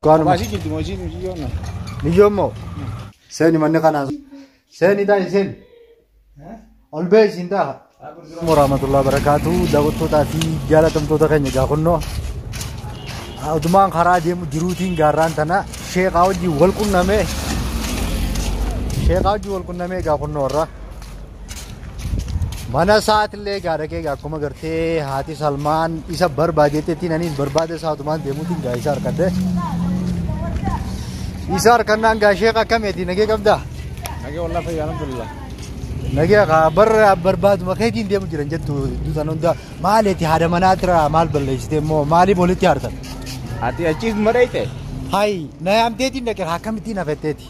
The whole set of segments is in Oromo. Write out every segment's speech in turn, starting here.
Dukkaanuma. Baasii jirti moo isiin miciyyoon? Miciyyoon moo? Seeni manni kanaa. Seeni ta'i seeni. Ol ba'e isiin ta'a. Warahmatullahi wabarakatuh. Daawwattootaa fi jaalatamtoota keenya egaa kunnoo. Odumaan karaa deemu jiruutiin gaarraan tana sheeqaa wajjin wal qunnamee sheeqaa wajjin wal qunnamee egaa kunnoo irra. Mana isaatillee egaa dhaqee egaa akkuma gartee haati Salmaan isa barbaadeettiin anis barbaada isaa otumaan deemuutiin gaa isa harkadde. Isa harkannaan gaa sheeqa akkamiiti nagee qabdaa? Nagee wallah fayyaa alhamdulillah. Nagee kaa barra barbaaduma keetiin deemu jiran jettu duutan hunda maaliiti haadha manaatira maal balleessite immoo maaliif walitti haartan? Ati achiis madhayte? Hayi na yaamteetiin dhaqe akkamittiin hafetteeti?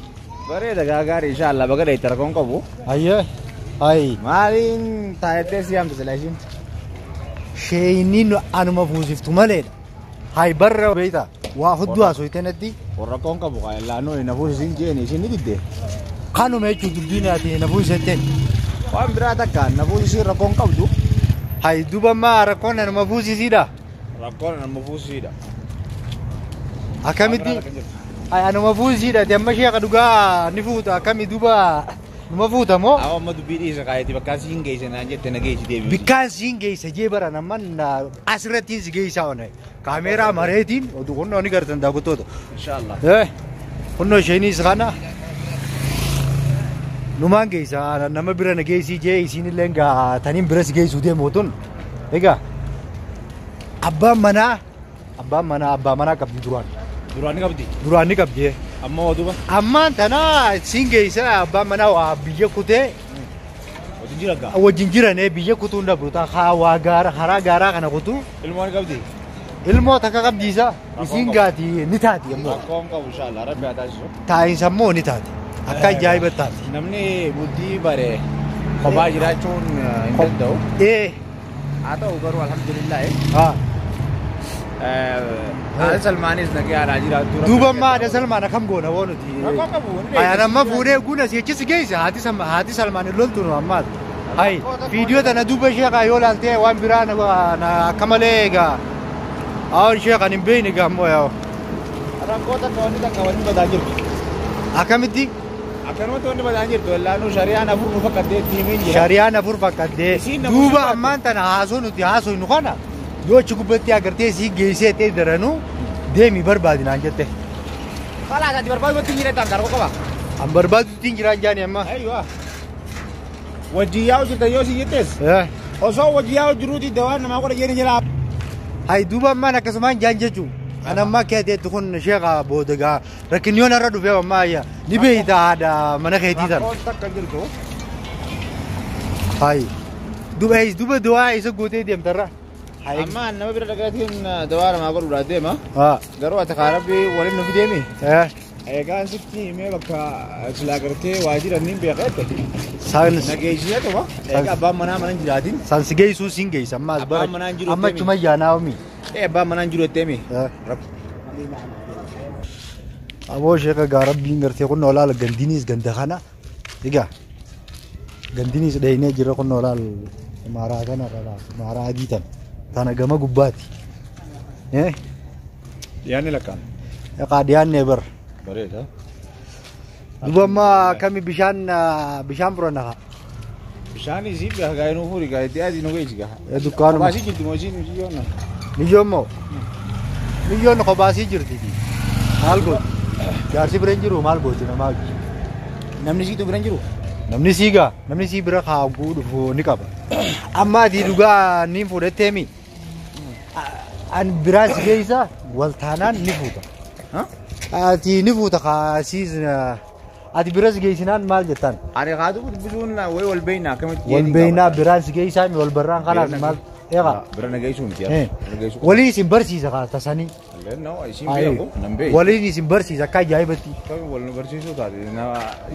Bareeda gaa gaarii inshallah baga dhayte rakkoon qabu. Hayyee hayi. Maaliin taayettee si yaamte sila ishiin? Sheeyiniin anuma fuusiftu maleedha. Hayi barra beeyta waa hudduu haasofte natti. Rakkoon qabu kaa laannoo na fuusisiin jeeni ishiin ni didde. Kanuma jechuun dubbiin ati na fuusisetteen. Waan biraa takka na fuusisiin rakkoon qabdu. Hayi duuba ammaa rakkoon anuma fuusisiidha. Rakkoon anuma fuusisiidha. Akkamitti? Hayi anuma fuusisiidha ati amma sheeka dhugaa ni fuuta akkami duuba numa fuuta moo? Awa amma dubbii dhiisa kaayeeti bakkaan siin geesse naan jette na geessi deebi. Bikkaan siin geessa jee baran amma asirrattiin si geessaa oone. Kaameeraa mareetiin oduu kunnoo ni gartan daawwattoota. Inshallah. Kunnoo isheenis kana numaan geessa nama bira na geessii jee isiin illee gaa taniin bira si geessuu deemu tun. Egaa abbaan manaa abbaan manaa abbaa manaa qabdi duraan. Duraan ni qabdi. Duraan ni qabdi. Amma waa duuba. Ammaan tana siin geessa abbaan manaa waa biyya kutee Wajjin jira gaa. wajjin jiran biyya kutuun dabru taa waa gaara karaa gaaraa kana kutuu Ilmoo ni qabdi. ilmoo takka qabdiisa isiin gaati ni taati ammoo Rakkoon qabu inshallah rabbi haa taasisu. taa'insa ammoo ni taati akka ajaa'iba taati. Namni bultii bare kophaa jiraachuun hin danda'u. Haa ta'u garuu alhamdulillah. Haa. Haadha Salmaanis nagee haadhaa jiraattu. Duuba ammaa haadha Salmaan akkam goona woo nuti. Rakkoo qabu. Ayaan amma fuudhee guuna si achi si geesse haati Salmaan hin loltu nu ammaas. Hayi viidiyoo tana duuba sheekaa yoo laaltee waan biraa na akka malee egaa. Awwan sheekan hin beekne egaa ammoo yaa'u. Rakkoo takka wanni takka wanni badaa jirtu. Akkamitti? Akkanumatti wanni badaa jirtu wallaanuu shari'aan afur nu fakkattee itti himee jira. Shari'aan afur fakkattee Isiin nama duuba fakkatte. ammaan tana haasoo nuti haasofnu kana yoo achi gubbatti agartee sii geessee ta'e daranuu deemi barbaadi naan jette. Kalaas ati barbaadu hin jira rakkoo qaba. An barbaadutti hin jiraan jaani amma. Aywa. Wajjin yaa'u jirta yoo si jettees. Osoo wajjin yaa'u jiruuti dawaan namaa godha jeeni jira. Hayi duuba ammaan akkasumaan jaan jechuun. Kan amma keeteetti kun sheeka booda gaa rakkinyoon irra dhufee ammaa ayya ni beeyta haadha mana keetii tana. Rakkoon takka jirtu. Hayi duuba duuba du'aa isa gootee deemtarra. Hayi. Amma nama bira dhagaatiin dawaa namaa godhuudhaaf deema. Haa. Garuu ati kaa rabbi waliin nu fideemi. Egaa sitti himee bakka silaa gartee waa jiran niin beeka jette. San Nageessisee tuma. Egaa abbaan manaa mana hin jiraatin. san si geessuu siin geessa amma as bara Abbaan manaa hin jiru amma deemi. achuma yaanaa omi. Abbaan manaa hin jiru jetteemi. Aboo sheeka gaa rabbiin gartee kun olaal gandinis ganda kana egaa gandinis dheenee jira kun olaal maaraa kana irra maaraa adii tana tana gama gubbaati. Dhiyaanni lakkaan. Egaa dhiyaannee bar. Bareeda. Duuba amma akkami bishaan bishaan furanna haa. Bishaan isii gaa inuu fuuri gaa itti adii nu geessi gaa. Dukkaanuma. Baasii jirti moo isiin miciyyoon? Miyyoon moo? Miyyoon kophaasii jirti. Maal gooti? Jaarsi bira hin jiru maal gooti namaa wajjin? Namni siitu bira hin jiru. Namni sii gaa namni sii bira kaa'uu dhufu ni qaba. Amma ati dhugaa ni fuudhatteemi. An biraa si geessa wal taanaan ni fuuta. Ati ni fuuta kaasiis ati bira si geessinaan maal jettaan? Ani kaatu dubbisuun wayi wal beekna akkamitti Wal beeknaa biraan si geessaa mi wal barraan kalaas maal? Eegaa. Bira na geessuu miti. Waliin isin barsiisa kaa tasanii. Lennoo isiin beeku nan beeku. Waliin isin barsiisa akka ajaa'ibatti. Kami wal nu barsiisuu taate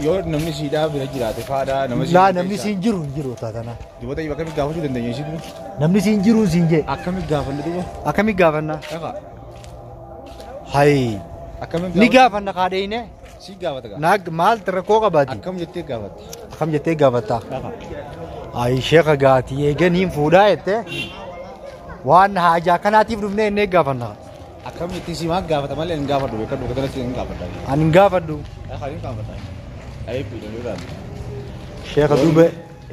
yoo namni siidhaa bira jiraate faadhaa nama Laa namni siin jiru hin jiru taatana. Dubata akkamitti gaafachuu dandeenya isiin Namni siin jiru siin jee. Akkamitti gaafanne duuba? Akkamitti gaafanna? Egaa Hayi. akkamitti Ni gaafanna kaadheine. Si gaafata gaa. Naag maal rakkoo qabaati? Akkam jettee gaafatte? Akkam jettee gaafatta? Ayi sheeka gaatii eeganiin fuudhaa jettee waan haajaa kanaatiif dhufnee inni gaafanna. Akkamitti si maa gaafata malee hin gaafadhu beekadhu kanatti hin gaafadha. Ani hin gaafadhu. Kan hin gaafadha. Ayibbiidha duraan. Sheekha duuba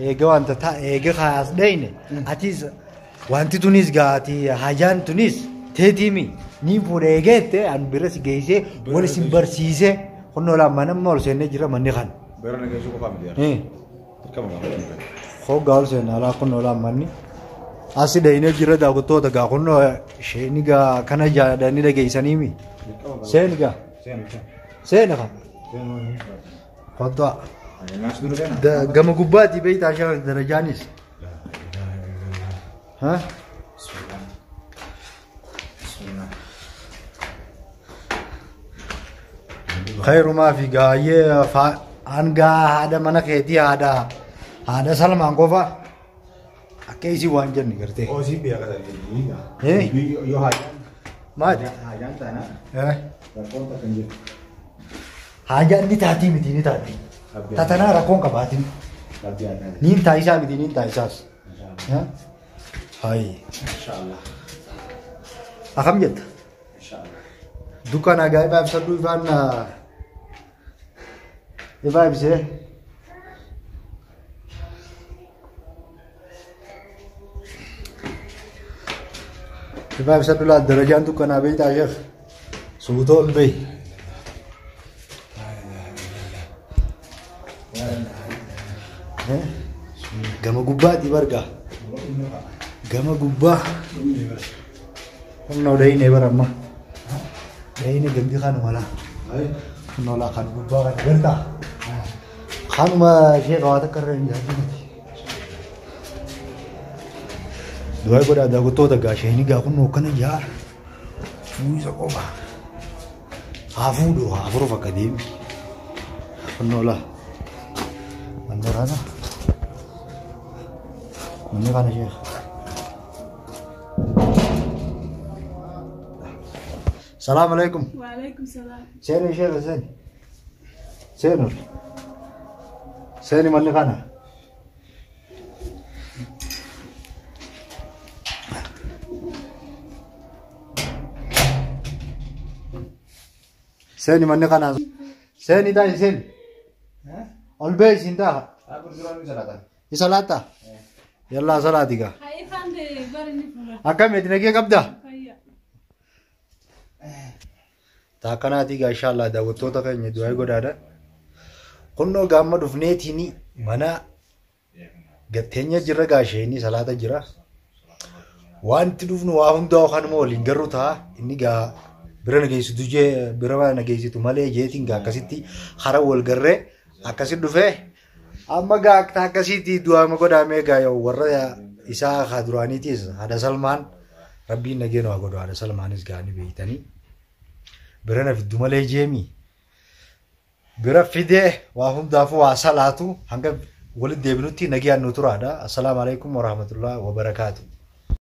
eega wanta ta'a eega kaas dheyne atis wanti tunis gaati hajaan tunis teetiimi ni fuudha eegeette an bira si geessee wal isin barsiisee kunnoo laa mana amma ol seennee jira manni kan. Bira na geessuu qofaa miti. Dirqama gaafachuu. Hoggaa ol seenna alaa kunnoo laa manni. Asi dhaynee jira daawwattoota gaa kunnoo isheen gaa kana jaadhanii dhageessaniimi. Seen gaa. Seena kan. Kottaa. Gama gubbaatti beektaa ishee darajaanis. Ha? Khayrumaa fi gaayyee hangaa haadha mana keetii haadha Salmaan qofa akka isii waan jenne gartee. Osii beekaa Eh? Yoo haajaan. Maali? Haajaan taana. Eh? Rakkoon takka hin jiru. Haajaan ni taatii miti ni taati. Tatanaa rakkoon qabaatin. Rabbi haa taate. Niin taayisaa miti niin taayisaas. Hayi. Inshaallah. Akkam jetta? Inshaallah. Dukkaana gaa'ibaa ibsadhu ifaan ifaa ibsee. Ifaa ibsadhu laa darajaan dukkanaa beektaa sheekh. Suutoo ol beey. Gama gubbaati bargaa. Gama gubbaa. Humna dhayinee bara amma. Dhayinee gamti kanuma laa. Humna laa kan gubbaa kana gartaa. Kanuma sheekha waa takka irra hin jaallatati. Du'aa godhaa daawwattoota gaa isheen gaa kun akkana jaa. Fuusa qofa. Haa fuudhu haa furuuf akka deemi. Kunnoo laa. Manni kana. Manni kana sheekha. Salaam alaikum. وعليكم السلام. Seeni sheekha seeni. Seeni. Seeni manni kana. Seeni manni kana. Seeni taa'e seeni. Ol ba'e siin taa'a. Isa laataa? Yallaa salaati gaa. هاي فاندي برني فرا. Akkamitti nagee qabdaa? هيا. Taakkanaatii gaa inshaallah daawwattoota keenya du'aa godhaadha. Kunnoo gaamma dhufneetiin mana gatteenya jirra gaa isheenii salaata jira. Wanti dhufnu waa hundaa kanuma waliin garuu ta'a. Inni gaa bira nageessitu jee bira nageessitu malee jeetiin gaa akkasitti hara wal garree akkasitti dhufee amma gaa akka akkasitti du'aama godhamee gaa yoo warra isaa haa duraaniitis haadha Salmaan rabbiin nageenya waa godhu haadha Salmaanis gaa ni beeytanii. Bira na fiddu malee jeemi. Bira fidee waa hundaafuu waa salaatu hanga walitti deebinutti nagaan nu turaadha. Assalaamu alaikum warahmatullahi wabarakaatu.